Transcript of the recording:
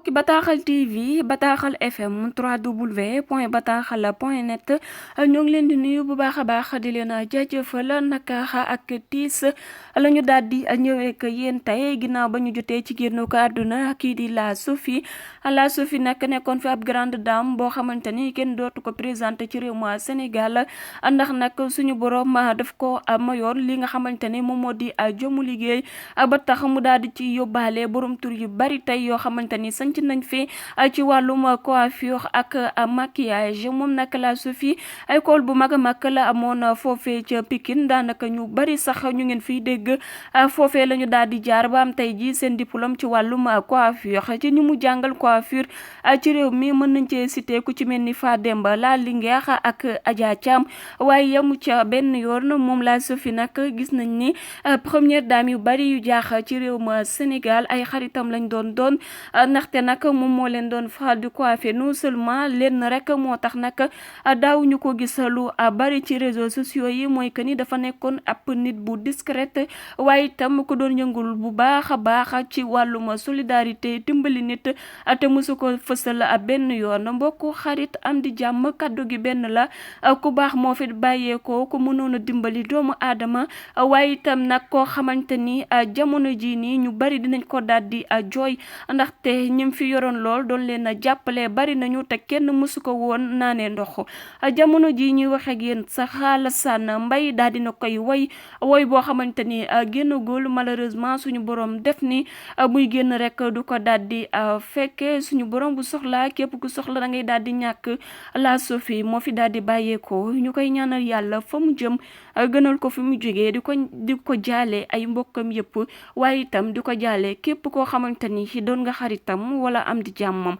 mbokki Bataaxal TV Bataaxal FM 3w point bataaxal point net ñoo ngi leen di nuyu bu baax a baax di leen jaajëfal naka ak tiis la ñu daal di ñëwee ak yéen tey ginnaaw ba ñu jotee ci génn ko àdduna kii di La Sophie nag nekkoon fi ab grande dame boo xamante ni kenn dootu ko présenté ci réew mu Sénégal ndax nag suñu borom daf ko mayoon li nga xamante ni moom moo di jëmu liggéey ba tax mu daal di ci yóbbaale borom tur yu bari tey yoo xamante ni sanc nañ fi ci wàllum coiffure ak maquillage moom nag La Sophie école bu mag a mag la amoon foofee ca Pikine daanaka ñu bari sax ñu ngeen fiy dégg foofee la ñu daal di jaar ba am tey ji seen diplôme ci wàllum coiffure ci ñu mu jàngal coiffure ci réew mi mën nañ cee cité ku ci mel ni Fademba La Linguère ak Adja Thiam waaye yamu ca benn yoon moom La Sophie nag gis nañ ni première dame yu bari yu jaax ci réew ma Sénégal ay xaritam lañ doon ndaxte nag moom moo leen doon faral di coiffer non seulement leen rek moo tax nag daawuñu ko gis lu bari ci réseaux sociaux yi mooy que ni dafa nekkoon ab nit bu discrète waaye itam ko doon yëngul bu baax a baax ci wàllum solidarité dimbali nit te mosu ko fësal benn yoon mbokku xarit am di jàmm kaddu gi benn la ku baax moo fi bàyyeekoo ku mënoon a dimbali doomu aadama waaye itam nag koo xamante ni jamono ji nii ñu bari dinañ ko daal di jooy ndaxte ñim fi yoroon lool doon leen a jàppale bari nañu te kenn mësu ko woon naanee ndox jamono ji ñuy wax ak yéen sax Alassane Mbaye daal dina koy woy boo xamante ni génnagul malheureusement suñu borom def ni muy génn rek du ko daal di fekke suñu borom bu soxlaa képp ku soxla da ngay daal di ñàkk La Sophie moo fi daal di bàyyeekoo ñu koy ñaanal yàlla fa mu jëm gënal ko fi mu jógee di ko jaale ay mbokkam yëpp waaye itam di ko jaale képp koo xamante ni doon nga xaritam wala am di jàmmam